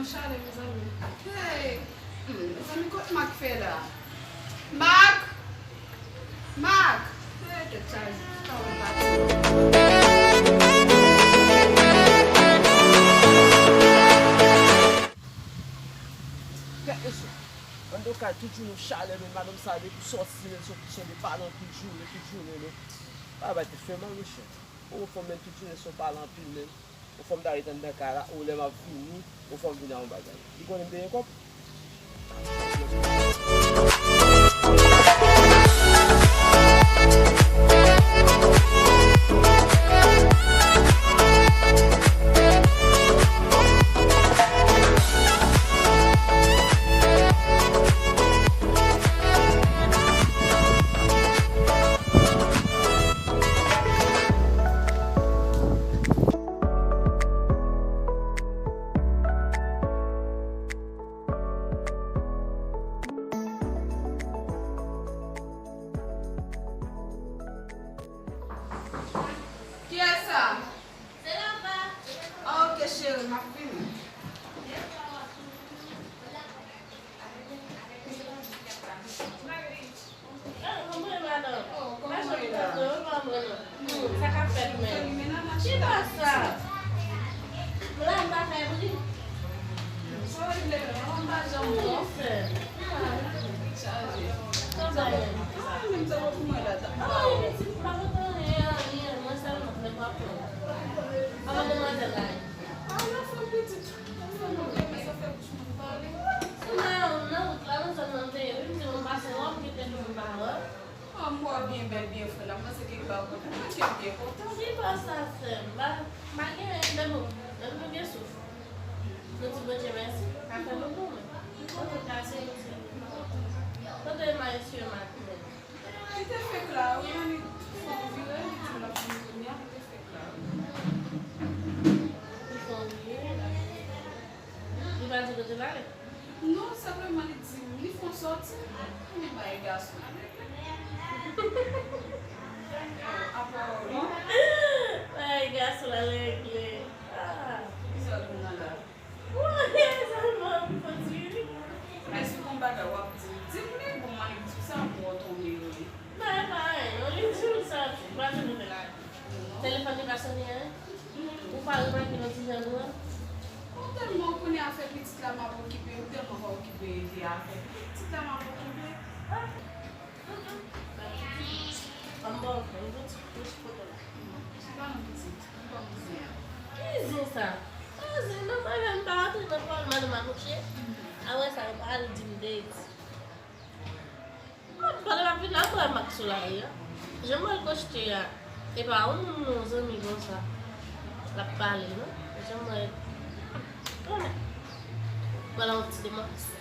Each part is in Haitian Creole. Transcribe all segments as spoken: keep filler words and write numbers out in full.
Chale, mezanmi. Hey! Hmm, mezanmi, kot Mak fè la? Mak! Mak! Hey, tèt chaje. Travay pa Gad mesye, anndan kay tout jounen chalè, men madanm sa depi sòti, men se yon kesyon de pale anpil jounen, tout jounen, men. Bagay tèt fè mal, monchè. Ou fanm, men tout jounen se yon pale anpil, men. Ou fanm ta ret anndan kay la, ou lè m ap vini, ou fanm vini a yon bagay. Li konnen m te gen kòb. Kiyès sa? Se Lava. Ah, ok, cheri, m ap vini. Ah, kòman w ye, madanm? Oh, kòman w ye la? Sa k ap fèt menm? Ki pa sa? M la, m pa fè bri. Sa w regle menm? Mwen pa janm bon. Chaje. Sa w menm? Ah, menm sa w pou mwen la. Ah, wi, pitit, m pa konn anyen, anyen. Mwen sèlman, mwen pa konn. Kòman demwazèl la ye? Ah, l ap fè pitit. Ou nan, ou nan wout la, nan zòn nan m te ye, wi, m te konn pase la, m kite nou m pa wè. Ah, m wè w byen bèl, byen fre la, m panse ke ba w kote, m panse ke m byen kontan. Ki pa sa, sè m, ba, pa gen anyen, depi, depi nou gen souf. Nou di Bondye mèsi, afè nou bon, men. Kote kase nou ti. Kote maestro Martinez? Li te fèk la, wi, annik fè yon vire, li di l ap vini kounye a, li te fèk la, wi. Li fè yon vire? Li pa di kote l ale? Non, senpleman li di m, li fè yon sòti, li bay gason. Apa w, non? Bay gason la regle. Ah. Kisa w di nan la? Wi, sèlman m fò di wi. Men si gon bagay w ap di m, di m li, bon, m annik di w sa pou w tonbe yo ye. Nan, e pa anyen, non, li di m sa tou, m pa janm fè la. Telefòn li pa sonnen anyen? Ou pa remake yon ti jan nou an? Ou tèlman konnen afè pitit la m ap okipe, ou tèlman pa okipe de afè pitit la m ap okipe. Ah. Ban m ba w fè, m fè ti, ti foto la. Ki pa nan pitit, ki pa nan zen an. Ki zen sa? Pa zen non, mwen menm m pa rantre nan pawòl madanm akouche. Apre sa, yo pa al di m betiz. M ap pale, m ap vin la, m wè Mak sou lari a. Jan m al poste a, e pa yon moun non, zanmi konsa. L ap pale, non. Jan m wè Konnen. Mwen la yon ti demwazèl.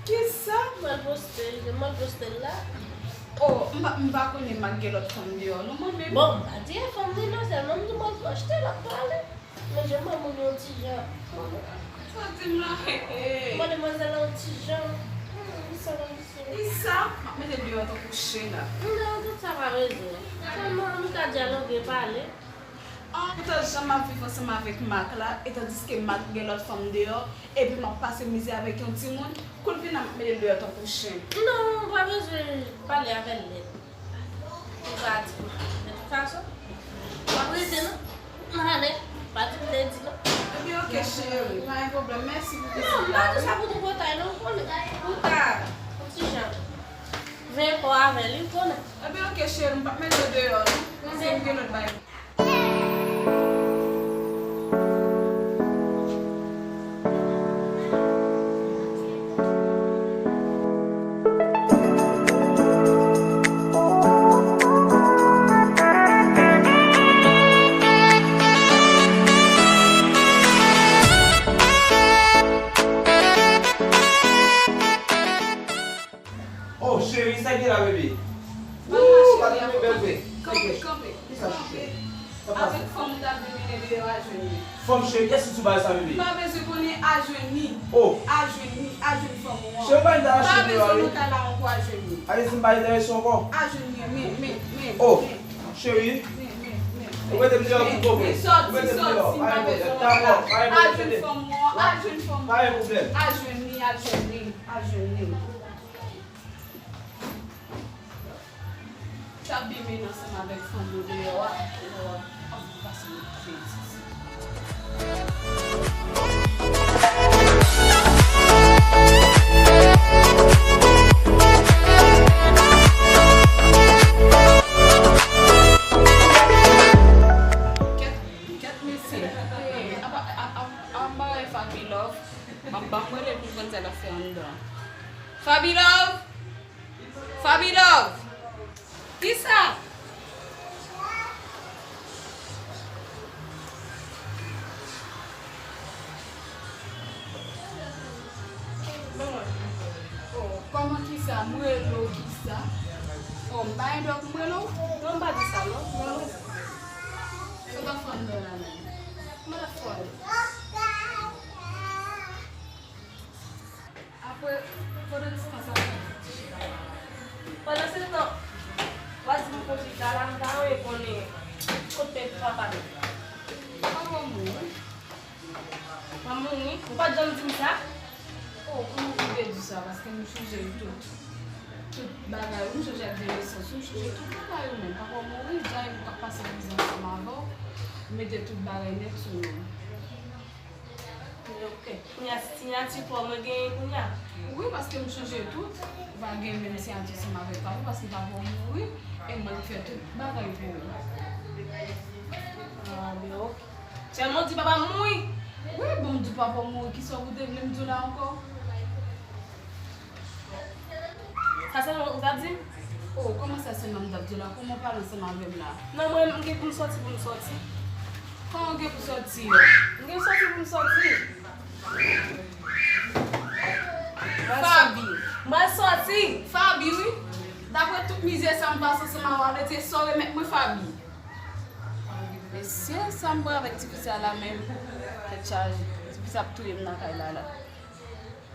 Kisa? Mwen poste l, mwen poste l la. Oh, m pa, m pa konnen Mak gen lòt fanm deyò non, mwen menm. Bon, m pa di e fanm li non, sèlman m di mwen poste l ap pale. Men jan mwen moun yon ti jan. Sa di m la, he, he. Mwen demwazèl la yon ti jan. Hmm, sa va misye. Kisa? M ap mete l deyò tankou chen la. Non, tout sa pa bezwen. Sèlman ann ka dyaloge, pale. An, poutan jan m ap viv ansanm avèk Mak la, e tandiske Mak gen lòt fanm deyò, epi m ap pase mizè avèk yon timoun, kou l vin la m ap mete l deyò tankou chen. Non, ou pa bezwen pale avè l lèd. Ou pa di m. De tout fason, w ap rete non. M ale. Pa di m te di non. Ebyen, oke, cheri, pa gen pwoblèm. Mèsi pou vizit la. Non, m pa di sa pou tripotay non, ou konnen. Ou ta, ou ti jan. Veye kò avè l, ou konnen. Ebyen, oke, cheri, m p ap mete w deyò non. Paske m gen lòt bagay. Oh, cheri, sa ki la, bebe? Wouw, pa tande bèl vre. Kanpe, kanpe, kanpe. Avèk fanm ou ta vle mennen deyò a jwenn li. Fanm cheri, kiyès ki sou bagay sa, bebe? M pa bezwen konnen a jwenn li. Oh. A jwenn li, a jwenn fanm ou an. Cheri, pa vin ta mache deyò a, wi. Pa bezwen nan kay la ankò a jwenn li. Ale di m pa vin ta mache ankò. A jwenn li, men, men, men. Oh, cheri. Men, men, men. Ou mete m deyò pou kòb ou. Sòti, sòti, m pa bezwen w la. Al jwenn fanm ou an, al jwenn fanm ou an. Pa gen pwoblèm. Al jwenn li, al jwenn li, al jwenn li. T ap byen mennen ansanm avèk fanm yo deyò a. Ap pase yon betiz. Kèt, kèt mesye. Apa, apa, apa, apa bagay Faby Love? M ap, m ap rele pou m konn sa l ap fè anndan. Faby Love! Faby Love! Kisa? Oh, kòman kisa? M rele w kisa? Oh, m pa endòk m rele w? Non, m pa di sa, non. Non, non. Sa w t ap fè anndan la menm? Kòman w t ap fè? Apre, pandan ti tan sa, pandan se tan, w a di m konn chita la, m ta renmen konnen kote papa nou. Papa mouri. Papa mouri? Ou pa t janm di m sa? Oh, kòman pou m te di w sa? Paske m chanje tout, tout bagay. M chanje ak vye nesans. M chanje tout bagay ou menm. Papa mouri, dja m t ap pase mizè ansanm avè w. M mete tout bagay nèt sou menm. Ok. Kounye a, siyati pa w mwen genyen kounye a? Wi, paske m chanje tout. Ou pa gen menm siyati ansanm avèk papa w, paske papa w mouri, e mwen ki fè tout bagay pou ou. Ah, ben, ok. Sèlman w di papa m mouri? Wi, bon, m di papa w mouri, kisa w te vle m di w la ankò? Sa sèlman ou t ap di m? Oh, kòman sa sèlman m t ap di w la? Kòman w pale ansanm avè m la? Non, mwen, m gen pou m sòti, pou m sòti. Kòman w gen pou sòti a? M gen sòti pou m sòti. Mwen Faby. Mwen sòti. Faby, wi. Daprè tout mizè sa m pase ansanm avè w, vle di sa w remèt mwen Faby. Mesye, sa m pran avèk tifi sa la menm? Tèt chaje. Tifi sa ap touye m lakay la la.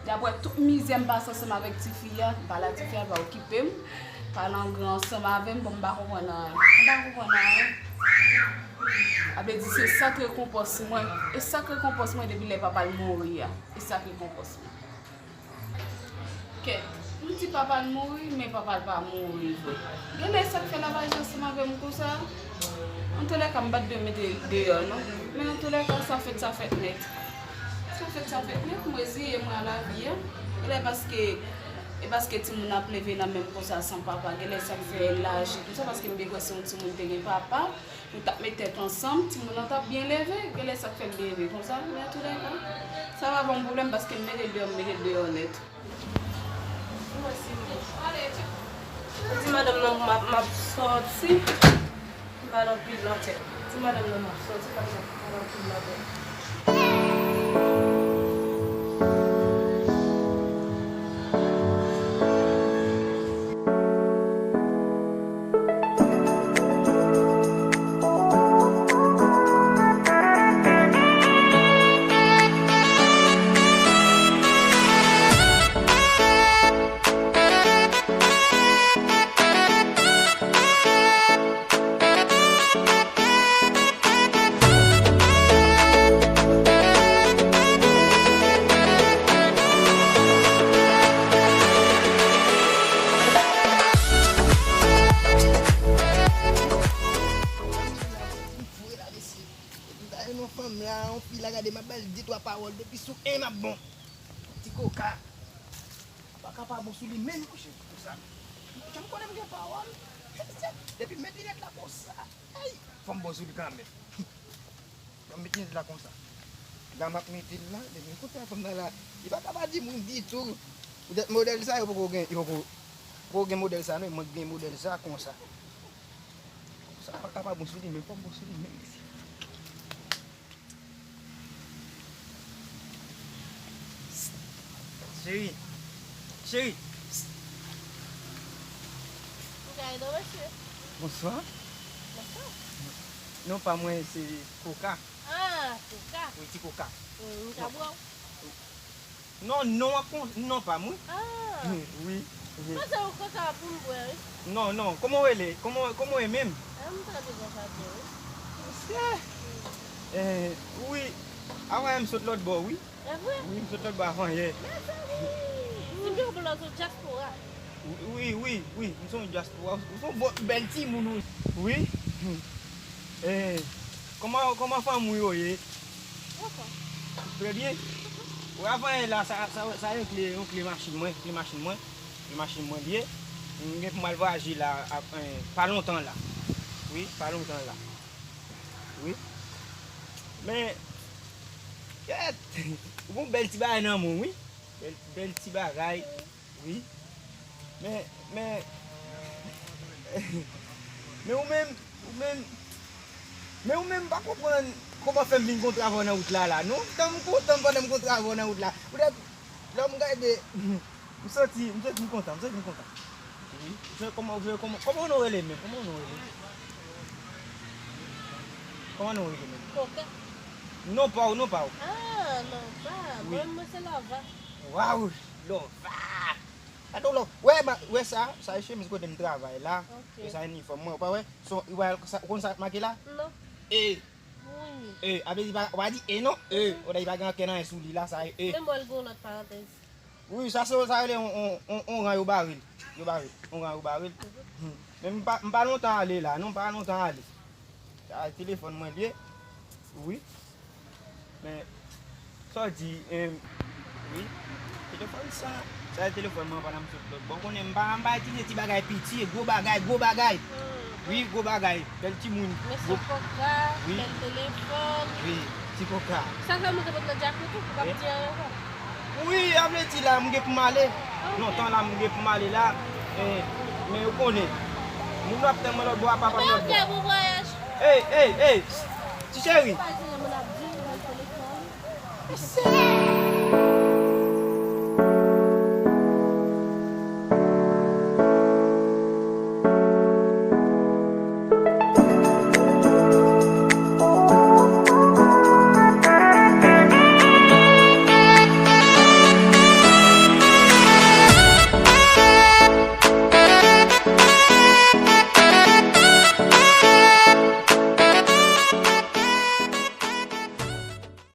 Daprè tout mizè m pase ansanm avèk tifi a, m pale a tifi a, l pa okipe m. Pale an gran ansanm avè m, bon, m pa konprann anyen. M pa konprann anyen. A vle di se sa k rekonpans mwen. E sa k rekonpans mwen depi lè papa l mouri a. E sa k rekonpans mwen. Kèt, m di papa l mouri, men papa l pa mouri vre. Genlè sa k fè l ap aji ansanm avè m konsa. Antoulèka, m pa t dwe mete l deyò, non. Men antoulèka, sa fèt, sa fèt nèt. Sa fèt, sa fèt nèt, m reziye mwen a lavi a. Genlè paske, e paske timoun ap leve nan men m konsa san papa. Genlè sa k fè l aji konsa, paske m te kwè se yon timoun te gen papa. Nou t ap met tèt ansanm, timoun nan t ap byen leve, genlè sa k fè l byen leve konsa, men antoulèka, sa pa ban m pwoblèm paske m mete l deyò, m mete l deyò nèt. Mèsi, mèsi. Ou di madanm nan m ap, m ap sòti, m pa nan anpil nan tèt. Di madanm nan m ap sòti, m pa nan, pa nan anpil nan tèt. Depi m ta jwenn yon fanm la, yon fi la, gade, m ap ba l de twa pawòl, depi sou en m ap bon. Ti koka. Paka pa bon sou li menm, monchè, konsa. Monchè, m konnen m gen pawòl. Depi m met linèt la konsa, ay, fò m bon sou li kanmenm. Fò m met linèt la konsa. La m ap mete l la, depi m kontre ak fanm nan la, li pa ka pa di moun ditou. Poutèt modèl sa, yo poko gen, yo poko, poko gen modèl sa, non, mwen gen modèl sa konsa. Sa pa ka pa bon sou li menm, fò m bon sou li menm, mesye. Cheri. Cheri. Ou ka ede w, mesye? Bonswa. Bonswa. Non pa mwen se Koka. Ah, Koka. Wi, ti Koka. Wi, m ka bwè w. Non, non an kon, non pa m, wi. Ah. Wi, wi. Panse yon koka pou m bwè, wi. Non, non, kòman w rele? Kòman, kòman w ye menm? Ah, m tande konsa tou, wi. Eh, eh, wi, avan yè m sot lòt bò, wi. E vre? Wi, m sot lòt bò avan yè. Mezanmi! Di m yo pou lòt sou dyaspora. Wi, wi, wi, m se yon dyaspora. Ou se yon bon, bèl timoun, wi. Wi. Eh, kòman, kòman fanmi w yo ye? Trè byen. Wi, avan yè la, sa, sa, sa yon kle, yon kle machin mwen, kle machin mwen, kle machin mwen li ye. M gen pou m al vwayaje la, ap, eh, pa lontan la. Wi, pa lontan la. Wi. Men, kèt, ou gon bèl ti bagay nan men w, wi. Bèl, bèl ti bagay, wi. Men, men, men ou menm, ou menm, men ou menm pa konprann kòman fè m vin kontre avè w nan wout la, la, non? Tan m kontan pandan m kontre avè w nan wout la. Poutèt, lè m gade, m santi, m santi m kontan, m santi m kontan. Wi. Kòman, kòman, kòman nou rele menm? Kòman nou rele? Kòman nou rele menm? Koka. Non pa w, non pa w. Ah, Lova. Wi. Mwen, mwen se Lova. Waw, Lova. Gade w, Lova. Wè, ma, wè sa, sa e chemiz kote m travay la. Ok. E sa inifòm mwen, ou pa wè? Son, ou pa, sa, ou konn sa k make la? Non. E. Wi. E, a vle di, pa, ou pa di e non? E. Mhm. Ou pa gen ankenn anyen sou li la, sa e e. Men mwen, l gon lòt parantèz. Wi, sa se, sa rele on, on, on, on ran yo bare l. Yo bare l. On ran yo bare l. Mhm. Hmm. Men m pa, m pa lontan ale la, non, m pa lontan ale. Sa telefòn mwen li ye. Wi. Men, sa w di, em, wi. Telefòn sa, sa se telefòn mwen pandan m sot lòt bò. Ou konnen m pa, m pa itilize ti bagay piti, gwo bagay, gwo bagay. Hmm. Wi, gwo bagay. Bèl timoun. Mesye koka, wi. Bèl telefòn. Wi, ti koka. Sa fè m te pot nan djak ou tou, pou pa di anyen ankò. Wi, a vle di la, m gen pou m ale. Ok. Lontan la, m gen pou m ale la. Eh, men ou konnen. Moun ap tann mwen lòt bò a, papa m lòt bò. Ok, bon vwayaj. Ey, ey, ey. Ti cheri. Pa di anyen, moun ap di, bèl telefòn.